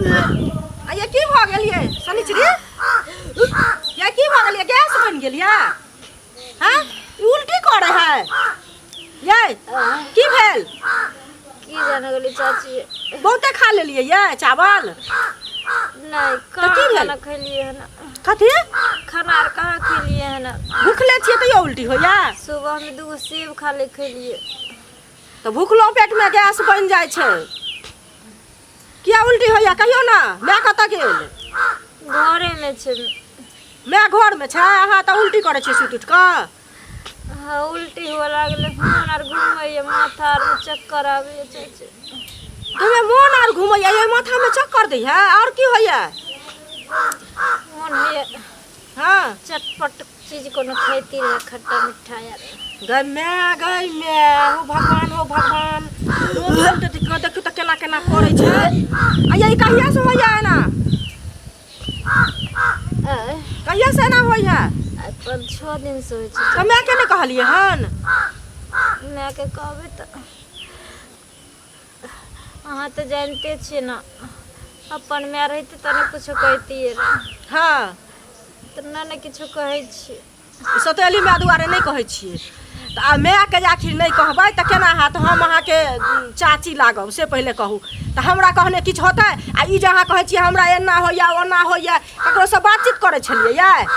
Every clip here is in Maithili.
आ ये की भऽ गेल ये शनिचरी ये की भऽ गेल ये गैस बनि गेल ये हाँ ई उल्टी करे है ये की भेल की जाने गेली चाची बहुते खा लेलिए ये चावल नहीं तऽ की कहाँ भेल? खाना खेलिए हन कथी खाना आर कहाँ खेलिए हन भूखले छियै तैयो उल्टी होइया सुबह में दूगो सेब खा ले खेलिए तऽ भूखलो पेटमे गैस बनि जाइ छै किया उल्टी होइया कहियौ ने माय कतऽ गेल घरे में छै माय घरमे छै अहाँ तऽ उल्टी करै छियै सुति उठि कऽ हाँ उल्टी हुए लागलै मोन आर घूमैया माथा आर में चक्कर आबैया चाची तमे मोन आर घुमैया ये माथामे चक्कर दैया आओर की होइया मोन होइया हँ चटपट चीज कोनो खैती रहे खट्टा मिठ्ठा यार गै माय गै माय हो भगवान हो भगवान रोज उल्टे देखियौ देखियौ तऽ केना केना करै छै आ ये कहिया से होइया एना आय कहिया से एना होइया आइ पाँच छओ दिन से होइ छै तऽ मायके नहि कहलियै हन मायके कहबै तऽ अहाँ तऽ जानिते छियै ने अपन माय रहितै तऽ ने किछो कहितियै रऽ हँ तऽ नहि ने किछो कहै छियै सतेली माय दुआरे नहि कहै छियै तऽ आ मायके जे आखिर नहि कहबै तऽ केना हैत हम अहाँके चाची लागब से पहिले कहू तऽ हमरा कहने किछु होतै आ ई जे अहाँ कहै छियै हमरा एना होइए ओना होइए ककरोसँ बातचीत करै छलियै यै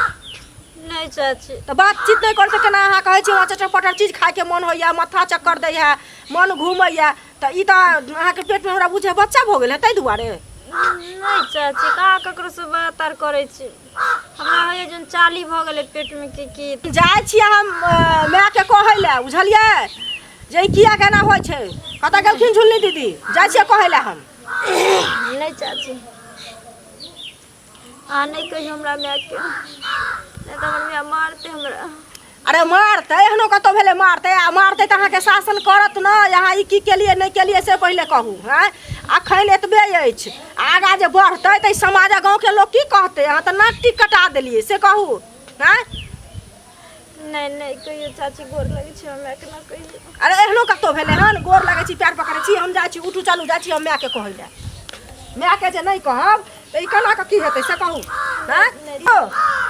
नहि चाची तऽ बातचीत नहि करै तऽ केना अहाँ कहै छियै हमरा चटर पटर चीज खायके मोन होइए माथा चक्कर दैए मन घूमैए तऽ ई तऽ अहाँके पेटमे हमरा बुझे बच्चा भऽ गेल है ताहि दुआरे नहि चाची कहाँ ककरोसँ बात आर करै छी हमरा होइए जन चाली भऽ गेलै पेटमे कि की जाइ छियै हम मायके कहै लए बुझलियै जे ई किया केना होइ छै कतऽ गेलखिन झुलनी दीदी जाइ छियै कहै लए हम नहि चाची अहाँ नहि कहियौ हमरा मायके नहि तऽ हमर माय मारतै हमरा अरे मारतै एहनो कतौ भेलै मारतै आ मारतै तऽ अहाँके शासन करत ने अहाँ ई की केलियै नहि केलियै से पहिले कहू आँय अखन एतबे अछि आगाँ जे बढ़तै तऽ ई समाज आ गाँवके लोक की कहतै अहाँ तऽ नाक टीक कटा देलियै से कहू आँय नहि नहि कहियौ चाची गोर लगै छै हमरा मायके नहि कहियौ अरे एहनो कतौ भेलै हन गोर लगै छी पैर पकड़ै छी हम जाइ छी उठू चलू जाइ छी हम मायके कहै लए मायके जे नहि कहब तऽ ई केना कऽ की हेतै से कहू आँय? यौ,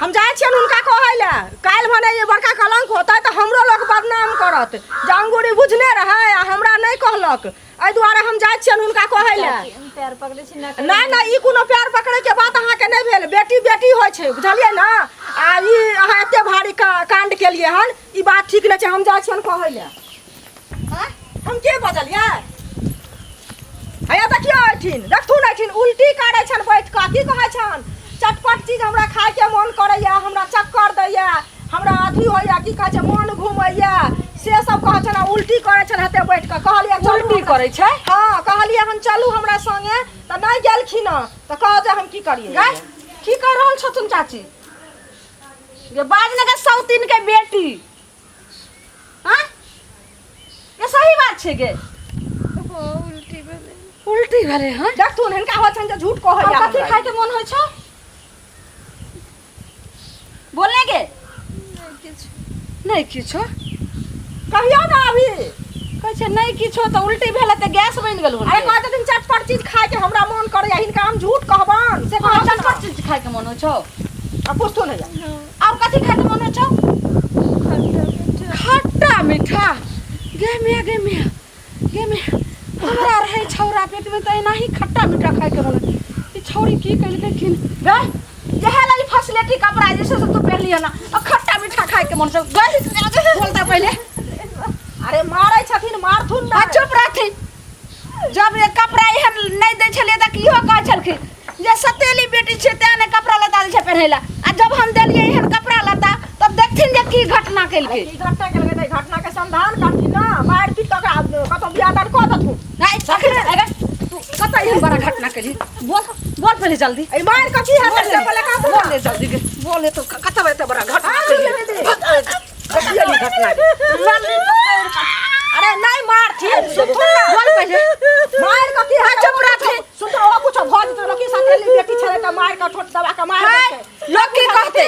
हम जाइ छियनि हुनका कहै लए काल्हि भने ई बड़का कलंक होतै तऽ हमरो लोक बदनाम करत जे अंगूरी बुझने रहै आ हमरा नहि कहलक एहि दुआरे हम जाइ छियनि हुनका कहै लए चाची हम पैर पकड़ै छी ना नहि नहि ई कोनो प्यार पकड़ै के बात अहाँके नहि भेल बेटी बेटी होइ छै बुझलियै ने आ ई अहाँ एते भारी कांड केलियै हन ई बात ठीक नहि छै हम जाइ छियनि कहै लए आँय? हम के बजलियै हैया देखियौ एहिठिन देखथुन एहिठिन उल्टी करै छनि बैठ कऽ की कहै छनि चटपट चीज हमरा खायके मोन करैया हमरा चक्कर दैया हमरा अथी होइया की कहै छै मोन घुमैया से सब कहै छनि आ उल्टी करै छनि हेते बैठ कऽ कहलियै चलू उल्टी हमरा- करै छै हँ कहलियै हन चलू हमरा संगे तऽ नहि गेलखिन हँ तऽ कह जे हम की करियै गै की कर रहल छथुन चाची गे बाज ने गे सौतीन के बेटी हाँ ये सही बात छै गे हाँ उल्टी भेलै उल्टी भेलै हँ देखथुन हिनका होइ छनि जे झूठ कहैया और कथी हमरा। खाय के मन होइ छौ बोलने गे नहि किछु नहि किछो कहियौ ने अभी कहै छै नहि किछो तऽ उल्टी भेलै तऽ गैस बनि गेल अरे कहै छथिन चटपट चीज खाय के हमरा मन करैया हिनका हम झूठ कहबन से हँ कहथुन चटपट चीज खाय के मन होइ छौ आ पूछथुन हैया और कथी खाय के मन होइ छौ खट्टा मीठा खट्टा मीठा गे मिया गे मिया गे मिया हमरा रहै छौरा पेट में तऽ एनाही खट्टा मीठा खाय के मन ई छौरी की केलकै किन गे इएह लागी फैसिलिटी कपड़ा जे छै से तू पहनली ना आ खट्टा मीठा खाय के मन छै गे बोलता पहिले अरे मारै छथिन मारथुन आ ने चुप रहथिन जब ये कपड़ा एहन नहि दै छलियै तऽ इहो कहै छलखिन जे सतेली बेटी छै तेँ ने कपड़ा लत्ता दै छै पहिरै लए आ जब हम देलियै एहन कपड़ा लत्ता तब देखथिन जे की घटना केलकै की घटना केलकै तऽ घटना के संधान करथिन ने मारि पीट कऽ ओकरा कतौ बियाह दान कऽ देथुन नहि अखन अगर तू कतऽ एहन बड़ा घटना केली बोल बोल पहिले जल्दी एहि मारि कऽ की हेतै से पहिले कहू बोल ले जल्दी गे बोल ले तो कतऽ एते बड़ा घटना केली देखियौ ई घटना अरे नहीं मारथिन सुनथुन ना बोल पहिले मार कऽ की हाँ, हेतै चुप रहथिन। सुन तऽ ओ कुछ भऽ जेतै लोक सतेली बेटी छलै तऽ मारि कऽ ठोट दबा कऽ मारि हाय, देलकै लोक की कहते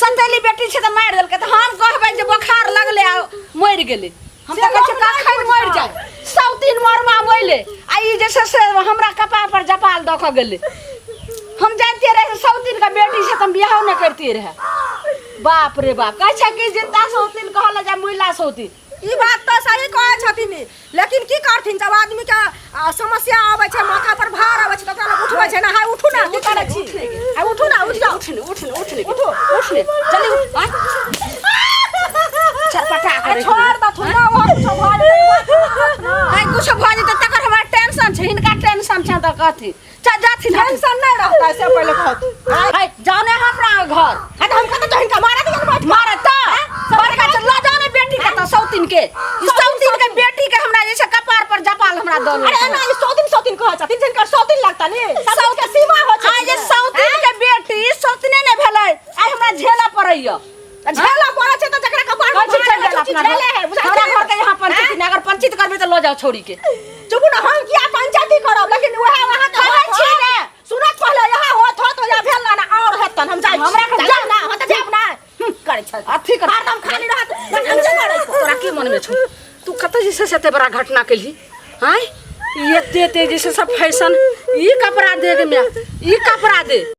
सतेली बेटी छै तऽ मारि देलकै तऽ हम कहबै जे बोखार लगले आ मरि गेलै हम से तऽ कहै छियै लोक नहि कखन मरि बुझतै। जाय सब दिन मरमा मरले आ ई जे छै से हमरा कपार पर जपाल दऽ कऽ गेलै जनितियै रहे सौतीन के बेटी छै तऽ हम बियाहो नहि करतियै रहे। बाप रे बाप, कहै छै कि जिन्दा सौतीन कहल जाय मुइला सौतीन। ई बात तऽ सही कहै छथिन, लेकिन की करथिन जब आदमी के समस्या आबै छै, माथा पर भार आबै छै, तऽ ओकरा लोग उठबै छै ने। हाय उठू ना, की करै छी? हाय उठू ना, उठ जाउ। उठ ने, उठ ने, उठ ने। उठू। उठ ने, जल्दी उठ। आँय? छटपटा अरे करे छोड़ दथुन ना, ओहो कुछो भऽ जेतै, ई बात ना। आइ कुछो भऽ जेतै तकर हमरा टेंशन छै, हिनका टेंशन छै तऽ कथी? चल जाथिन। टेंशन नहि रहतै से पहिले कहत। हाय, जाओ ने हमरा घर। हाय तऽ हम कतऽ जाउ? हिनका मारऽ दियऽ ने बैठ कऽ। मारे तऽ बड़का चल लऽ जाओ ने बेटी के, तऽ सौतीन के, ई सौतीन के बेटी के हमरा जे छै कपार पर जपाल हमरा दऽ। अरे एना ई सौतिन सौतिन कहै छथिन, जिनकर सौतिन लगता ने सब के सीमा होइ छै। आइ जे सौतीन के बेटी सौतीने ने भेलै, आइ हमरा झेलऽ पड़ैया। झेलऽ पड़ै छै तऽ जकरा कपार पर कथी चलि भार गेल रहै छै, अपना झेले घर? है, बुझाइ हमरा छै? घर के यहाँ पंचायती नहि, अगर पंचायत करबै तऽ लऽ जाओ छौड़ी के। चुप ना, हम किया पंचायती करब? लेकिन वएह अहाँ के कहै छी ने। सुनत पहिले, यहाँ होत होत या भेल ना और हेतन, हम जाइ छी। हमरा के जाब ना, हम तऽ जाब ना। करै छै अथी कर। हरदम खाली रहत हम जे करै छै। तोरा की मनमे छौ? तू कतऽ जे छै से एते बड़ा घटना केलही? आँय, ई एते एते जे छै से फैशन, ई कपड़ा दे गे माय, ई कपड़ा दे।